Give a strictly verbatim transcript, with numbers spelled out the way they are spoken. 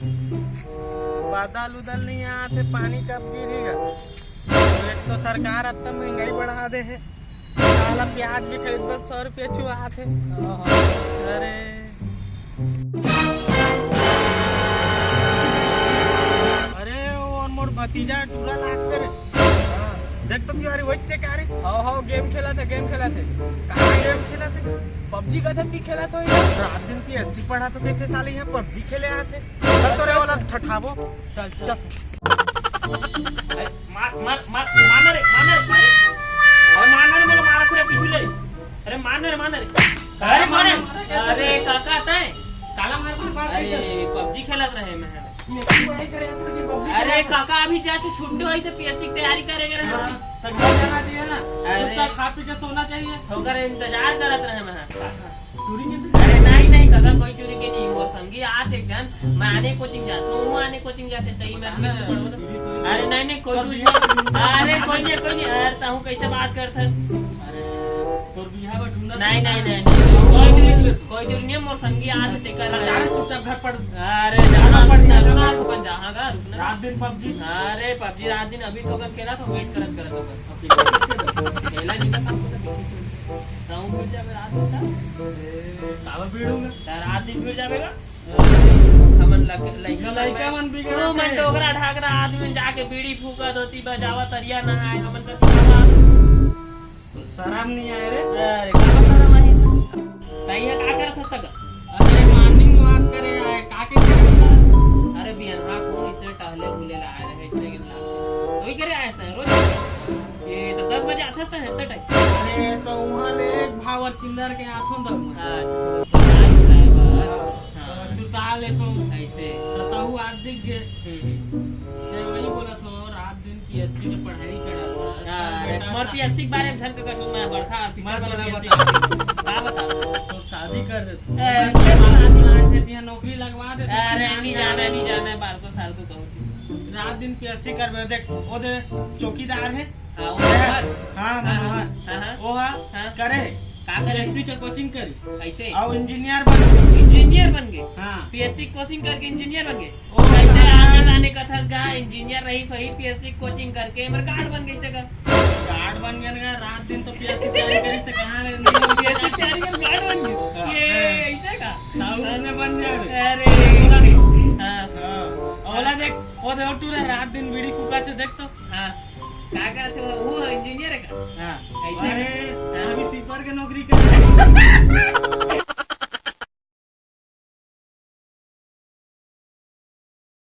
बादल उदल नहीं आत हे, पानी कब गिरी गा? एक तो सरकार अतना महंगाई बढ़ा दे हे, साला प्याज भी खरीद बर सौ रुपया छुआत हे। अरे, अरे, वो मोर भतीजा टूरा लाग करे। देख तो तिवारी, वही चेक आ रे। हाव, हाव, गेम खेलत हे, गेम खेलत हे। कहाँ गेम खेलत हे? पबजी कथस कि खेलत होही। रात दिन पीएससी पढ़ा तो कहथे साले यहाँ पबजी खेले आथे। चल तो रे वाला ठठाबो। चल, चल, चल। चल। अरे, मार, मार, मार, मार ना रे, मार ना रे, मार रे। अरे मार ना रे, मोला मारा पूरा पीछू ले। अरे मार ना रे, मार ना रे। अरे मार। अरे काका तय। काला मार, मार, मार, अरे पबजी खेलत रहे मैं। पीएससी पढ़ाई करे आथे जी, पबजी अरे खेलत रहे। काका, अभी जस्ट छुट्टी होइस हे, पीएससी की तैयारी करे के रहे। हाँ, तो घर जाना चाहिए ना। अरे। चुपचाप खा पी के सोना चाहिए। ओकर इंतजार करत रहे मैं। टूरी के अरे नहीं, नहीं काका, कोई टूरी के नहीं। मोर संगी आथे एक झन, मैं आने कोचिंग जात हूँ, वो आने कोचिंग जाथे, तई मैं पढ़ो तो। अरे नहीं, नहीं, कोई टूरी नहीं। अरे कोई नहीं, कोई नहीं। अरे तहूँ कैसे बात करथस? अरे तोर बिहाव ढूंढत नहीं, नहीं, नहीं, नहीं। कोई टूरी, कोई टूरी नहीं, मोर संगी आथे तेकर। जा रे, चुपचाप घर पढ़। अरे जाना पड़ गया। रुकना, रुकना, जहाँ का रुकना। रात दिन पबजी। अरे पबजी रात दिन अभी तो खेला तो वेट करत करत ओकर। खेला नहीं था, काम करता, पीछे खेल। ताऊ भिड़ जाबे रात दिन का। ए, काबर भिड़ूंगा? त रात दिन भिड़ जाबे का? हमन लक-, लइका मन लइका में, मन बिगड़त ओ मन हे। डोकरा ढाकरा आदमी मन जाके बीड़ी फूकत होती, बजावा तरिया नहाए, हमन का तो शरम नहीं आए रे। अरे, काबर शरम आही इसमें? त इहाँ का करत हस तक? अरे, morning walk करे आए, का के करत हस? अरे, बिहान हाँ, कोन इसने टहले बुले ला आए रहे, इसने के ला। तो ही करे आए हस रोज? ये तो दस बजे आथस त हेतने टाइम। अरे, तो वहाँ ले एक भावर किंदर के आथों दम। अच्छा, तो सुरताल उताए बर। हाँ, हाँ। तो सुरताल लेथों। ऐसे। तो तहू आज दिख गए। हम्म, हम्म। जय वही बोला तो रात दिन पीएससी के पढ़ाई करत हस। हाँ, अरे, बेटा मोर सा- पीएससी के बारे में झन के कछु, मैं बड़का ऑफिसर मत वाला बोला, पीएससी बता। का बता? तो शादी कर देथों। ए, मैं तो शादी प्लांट देती है, नौकरी लगवा देती है, अरे, जान नहीं जान जाना, है। नहीं जाना है, बालको सालको कहूँ थी। रात दिन पीएससी करबे, देख, वो दे चौकीदार है। हाँ, वो हाँ, हाँ, हाँ, हाँ, हाँ, हाँ। वो हा, हाँ। करे। का करे? पीएससी के कोचिंग करिस। ऐसे? अउ इंजीनियर बन। इंजीनियर बन गए? हाँ। पीएससी कोचिंग करके इंजीनियर बन गए? ओ कैसे हाँ। आने जाने कथस गा, इंजीनियर रहिस वही पीएससी कोचिंग करके, मर गार्ड बन गइसे गा। गार्ड बन गए ना, रात दिन तो पीएससी तैयारी करिस, तो कहाँ ले पीएससी तैयारी कर गार्ड बन गए? हाँ। ये ऐसे का? ताऊ उसने बन जाए। अरे। बोला तो। हाँ। हाँ। ओला देख, वो दे टूरा रात दिन बीड़ी फूकाथे, देख तो। हाँ। का करत हे? वो इंजीनियर है का? हाँ। ऐसे? अरे, हाँ। अभी स्वीपर के नौकरी कर।